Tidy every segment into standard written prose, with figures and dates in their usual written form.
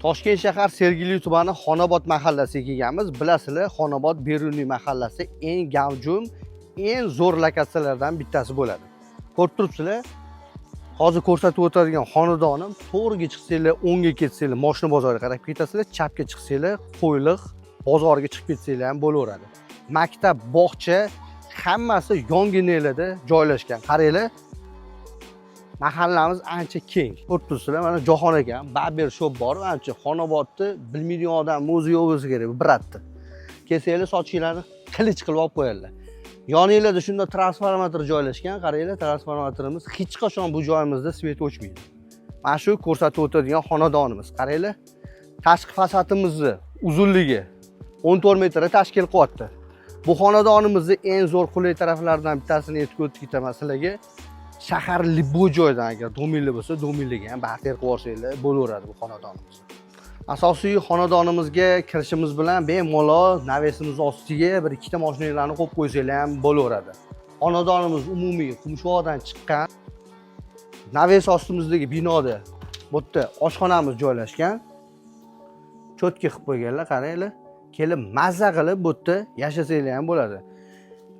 Toshkent shahar, Sergeli tumani, Xonobod mahallasiga kelganmiz. Bilasizlar, Xonobod Beruniy mahallasi eng gavjum, eng zo'r lokatsiyalardan bittasi bo'ladi. Ko'rib turibsizlar, hozir ko'rsatib o'tadigan xonadonim, to'g'riga chiqsanglar, o'ngga ketsanglar, moshina bozoriga qarab ketasizlar, chapga chiqsanglar, Qo'yliq bozoriga chiqib ketsanglar ham bo'laveradi. Maktab, bog'cha, hammasi yonginanglarda joylashgan. Qaranglar, mahallamiz ancha keng. Ko'rib turibsizlar, mana Jahon akam barber shop bor. Ancha Xonobodni bilmaydigan odam o'zi yo'q bo'lsa kerak, брат ni. Kelsanglar, sochinglarni qilich qilib olib qo'yadilar. Yoninglarda shunda transformator joylashgan. Qaranglar, transformatorimiz, hech qachon bu joyimizda свет o'chmaydi. Mana shu ko'rsatib o'tadigan xonadonimiz. Qaranglar, tashqi fasadimizni uzunligi 14 metrni tashkil qilyapti. Bu xonadonimizni eng zo'r, qulay taraflaridan bittasini aytib o'tib ketaman sizlarga. Shahar любой joydan agar дом inglar bo'lsa, дом inglarga ham barter qilib yuborsanglar bo'laveradi bu xonadonimiz. Asosiy xonadonimizga kirishimiz bilan bemalol навес imiz ostiga bir ikkita mashinalarni qo'yib qo'ysanglar ham bo'laveradi. Xonadonimiz umumiy Qumshuvoqdan chiqqan. Навес ostimizdagi binoda bu yerda oshxonamiz joylashgan. Чётко qilib qo'yganlar, qaranglar. Kelib mazza qilib bu yerda yashasanglar ham bo'ladi.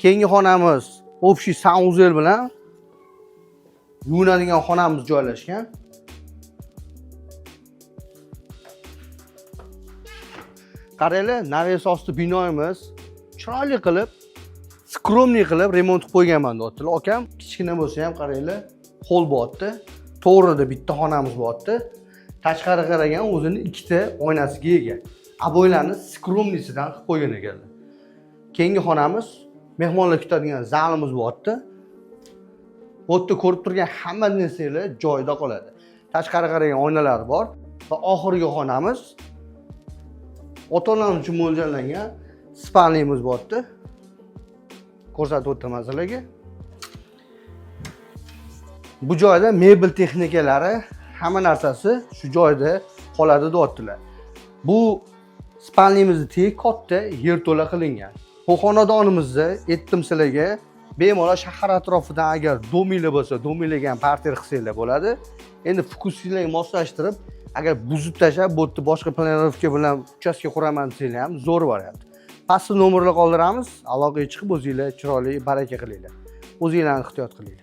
Keyingi xonamiz общий санузел bilan yuvinadigan xonamiz joylashgan. Qaranglar, навес osti binoyimiz chiroyli qilib, скромный qilib remont qilib qo'yganman, deyaptilar akam. Kichkina bo'lsa ham, qaranglar, холл bo'lyapti. To'g'rida bitta xonamiz bo'lyapti. Tashqari qaragan o'zini ikkita oynasiga ega. Обой larni скромный sidan qilib qo'ygan ekanlar. Keyingi xonamiz mehmonlar kutadigan zalimiz bo'lyapti. Bu yerda ko'rib turgan hamma narsalar joyida qoladi. Tashqari qaragan oynalari bor va oxirgi xonamiz ota onam uchun mo'ljallangan спальня miz bo'lyapti. Ko'rsatib o'taman sizlarga. Bu joyda mebel texnikalari, hamma narsasi shu joyda qoladi, deyaptilar. Bu спальня mizni tegi katta yerto'la qilingan. Bu xonadonimizni aytdim sizlarga, bemalol shahar atrofidan agar дом inglar bo'lsa, дом inglarga ham barter qilsanglar bo'ladi. Endi вкус inglarga moslashtirib, agar buzib tashlab, bu yerda boshqa планировка bilan uchastka quraman desanglar ham zo'r variant. Pastda nomerlar qoldiramiz, aloqaga chiqib o'zinglar chiroyli baraka qilinglar. O'zinglarni ehtiyot qilinglar.